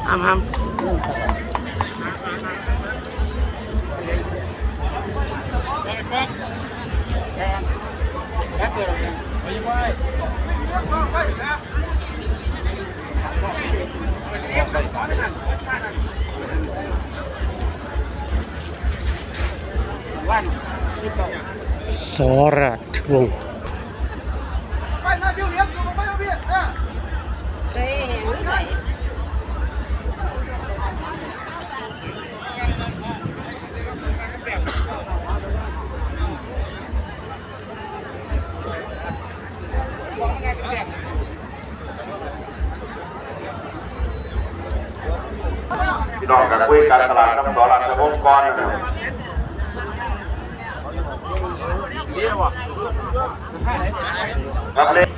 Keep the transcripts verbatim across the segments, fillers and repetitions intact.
ห้ามห้าม สอราชวงศ์ พี่น้องก็คุยกันตลาดกับสอราชวงศ์ก่อนนะครับ ครับเลข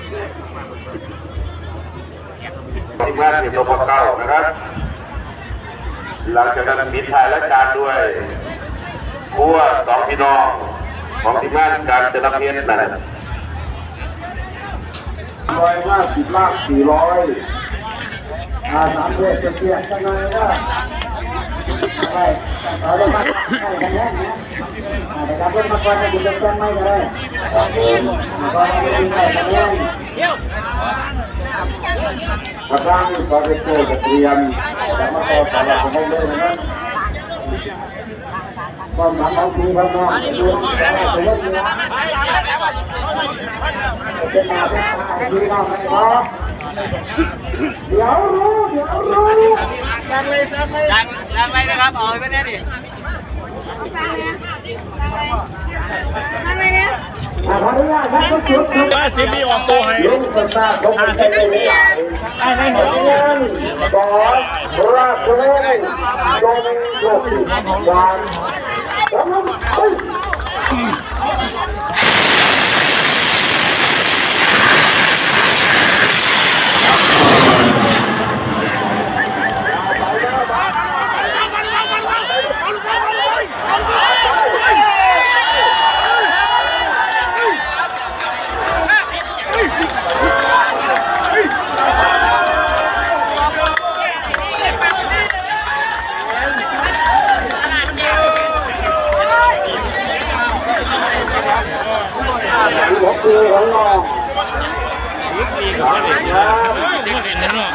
ทีมงานสิบหกเก้านะครับ หลังจากนั้นปิดท้ายรายการด้วยครัวสองพี่น้องของทีมงานการจนเพชรนะครับ ร้อยห้าสิบ ลาก สี่ร้อย อ่า สาม ถ้วย เปียกๆ จังเลยเด้อ ไป เอาลงมา ให้คะแนนนะ อ่า เดี๋ยวเราเพิ่มมาก่อนนะ เดี๋ยวจะเติมไม่ก็ได้ ครับผม อ่า ก่อนนะ เดี๋ยวจะเติมไม่ก็ได้ กระทั่ง ปตท ก็เตรียม จะมาต่อสำหรับผมเลยนะครับ ความหวังของทีมครับน้อง เป็นมาเป็นตาพี่น้องนะครับ เดี๋ยวรู้ เดี๋ยวรู้ สั่งเลย สั่งเลย สั่ง สั่งเลยนะครับ เอาไปแน่ดิ สั่งเลย สั่งเลย สั่งเลยเนี่ย อ่ะ ขออนุญาตครับ สั่ง สั่ง สั่ง ห้าสิบ มีออกตัวให้ ลุงสตาร์ท ห้าสิบ ไอ้นั่น ขออนุญาต บอส ราชวงศ์ จงโชคดี วาง แล้วมัน เฮ้ย หลังของคือของน้อง สิบปีก็ได้ ครับ เด็กเป็นแล้วเนาะ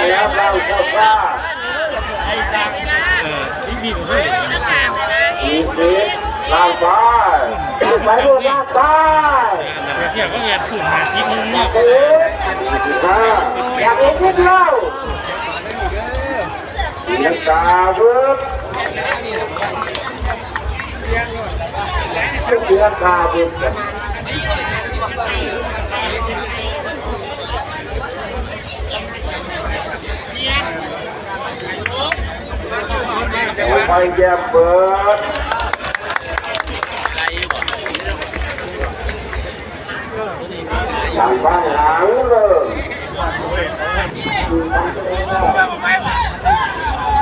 แล้วเราก็ว่า เออ สิบปีก็ได้ สี่สิบ ลากไป ลากไปลูก ลากไป เดี๋ยวก็เวียดขึ้นมาสิบนึงเนาะ สี่สิบห้า อยากเห็นนิดเดียว ตีลังกาเวิร์ด ตีลังกาเวิร์ดกัน โอ้ย ไฟแยมเบิร์ด ทางบ้านหลังเริ่ม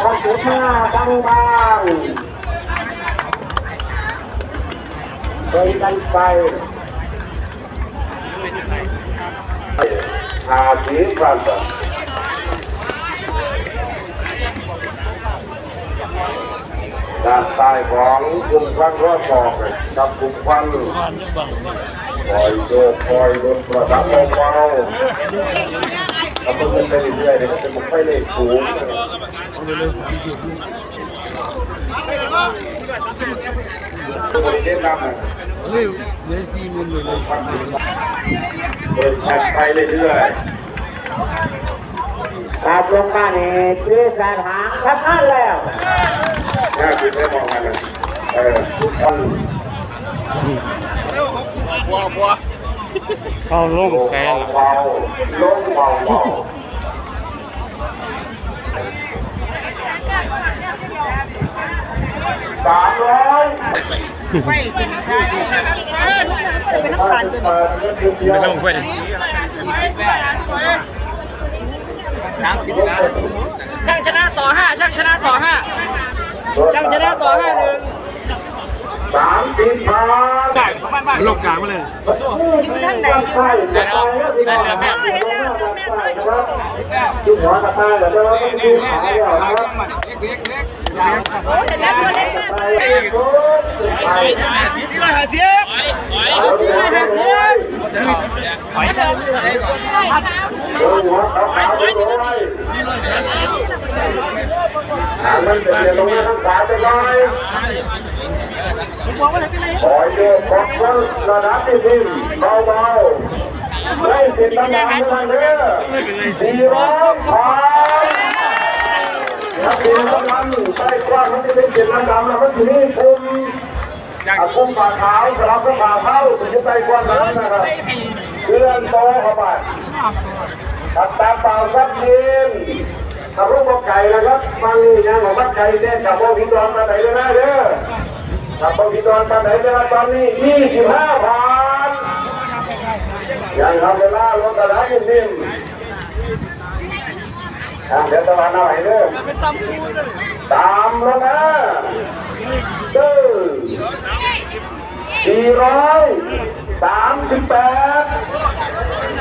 พอสุดมาบางๆ เป็นกันไป ห้าสิบ ผ่านไป ด้านซ้ายของกลุ่มควันรอบสองกับกลุ่มควัน คอยโยกคอยลดระดับเบาๆ แล้วมันจะไปเรื่อยๆ เดี๋ยวมันจะไม่ค่อยเลขสูง เล่นน้ำเลย เฮ้ย เหลือสี่หมื่นเลย เปิดแฟลชไปเรื่อยๆ ครับ ลงมานี่ คือการหางทำงานแล้ว น่าคิดไม่มองกันเลย เออ ทุกท่าน เข้าลงแสนละ เบาๆ ลงเบาๆ สามร้อย ไปเป็นซ้ายเป็นน้ำตาลตัวนี้ ไม่ต้องไป สามสิบ ช่างชนะต่อห้า ช่างชนะต่อห้า ช่างชนะต่อห้า หนึ่ง สามสิบ ผ่าน มันลงกลางมาเลย อยู่ทางไหน ด้านซ้ายจะตายแล้วสิครับ เห็นแล้วเห็นแล้ว ด้านซ้ายนะครับ ที่หัวกระต่ายแล้วแต่ว่ามันมีขาเดียวนะครับ โอ้เห็นแล้วตัวเล็กมากเลย สี่ร้อยห้าสิบ สี่ร้อยห้าสิบ หัวขาวๆ หันมันเสียลงมาทางขวาจักหน่อย ขอโยกขอบคุณระดับที่ดินเบาๆ ได้เป็นตำนานเท่านั้นเด้อ สี่ร้อย ผ่าน ถ้าเป็นตำนานใต้กว้างมันจะเป็นเจ็ดลำดำแล้วมันจะมีกลุ่ม อ่ะ กลุ่มป่าขาวสลับกับป่าเท้าถึงจะใต้กว้างนั้นนะครับ เลื่อนโตเข้าไป ตัดตาเปล่าชัดเจน ถ้าลูกบ่ไก่นะครับ ฟังนี่ยังของวัดไก่แจ้งกับบ่ผิดดอนปานใดเลยนะเด้อ กับบ่ผิดดอนปานใดแต่ว่าตอนนี้ ยี่สิบห้า ผ่าน ยังทำเวลาลดกระดาษนิ่มๆ อ่ะ เดี๋ยวตะวันเอาไหนเด้อ ตามลงมาเด้อ สี่ร้อยสามสิบแปด เ